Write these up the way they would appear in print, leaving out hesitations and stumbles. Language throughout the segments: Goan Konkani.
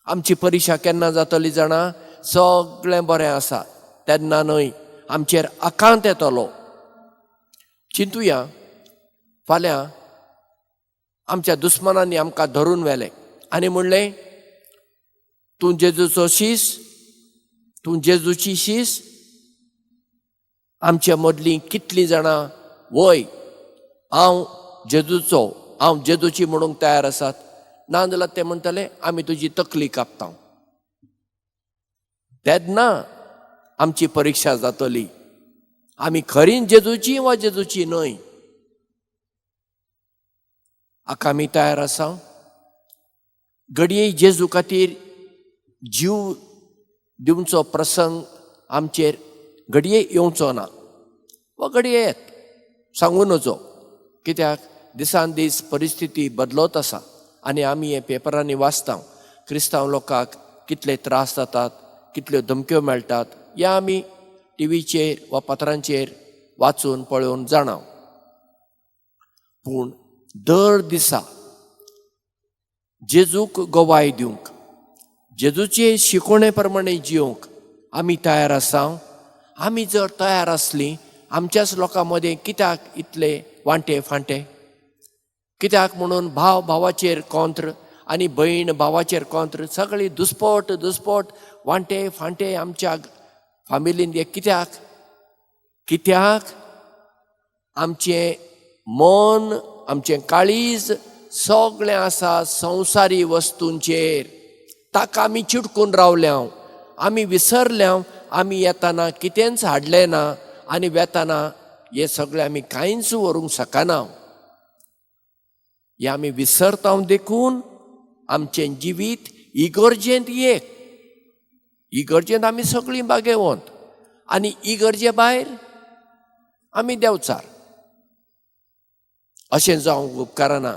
आमची परिक्षा केन्ना जातली जाणा? सगळें बरें आसा तेन्ना न्हय, आमचेर आकांत येतलो. चिंतुया, फाल्यां आमच्या दुस्मानांनी आमकां धरून व्हेलें आनी म्हणलें, तूं जेजूचो शीस, तूं जेजूची शीस. आमच्या मदलीं कितलीं जाणां वय हांव जेजूचो, हांव जेजूची म्हणूंक तयार आसात? नाजाल्यार ते म्हणटले, आमी तुजी तकली कापता. तेन्ना आमची परिक्षा जातली, आमी खरीच जेजूची वा जेजूची न्हय. हाका आमी तयार आसा? घडये जेजू खातीर जीव दिवचो प्रसंग आमचेर घडये येवचो ना वा घडये येत, सांगू नजो, कित्याक दिसान दीस परिस्थिती बदलत आसा आनी आमी हे पेपरांनी वाचता, क्रिस्तांव लोकांक कितले त्रास जातात, कितल्यो धमक्यो मेळटात, ह्या आमी टिवीचेर वा पत्रांचेर वाचून पळोवन जाणा. पूण दर दिसा जेजूक गवाय दिवंक, जेजूचे शिकोवणे प्रमाणे जियोंक आमी तयार आसा? आमी जर तयार आसली, आमच्याच लोकां मदें कित्याक इतले वांटे फांटे? कित्याक म्हणून भाव भावाचेर कोंत्र आनी भयण भावाचेर कोंत्र, सगळी दुस्पोट दुस्पोट, वांटे फांटे आमच्या फामिलीन हे कित्याक? कित्याक आमचें मन, आमचें काळीज सगळें आसा संवसारी वस्तूंचेर. ताका आमी चिटकून रावल्या. आमी विसरल्या, आमी येताना कितेंच हाडलें ना आनी वेताना हें सगळें आमी कांयच व्हरूंक शकना. हें आमी विसरता. देखून आमचें जिवीत इगर्जेंत एक इगर्जेंत आमी सगळीं बागेवंत आनी इगर्जे भायर आमी देंवचार, अशें जावंक उपकारना.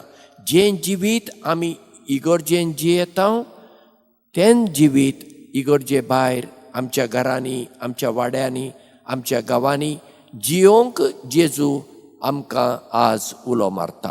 जें जिवीत आमी इगर्जेन जियेता, तें जिवीत इगर्जे भायर आमच्या घरांनी, आमच्या वाड्यांनी, आमच्या गांवांनी जियोंक जेजू आमकां आज उलो मारता.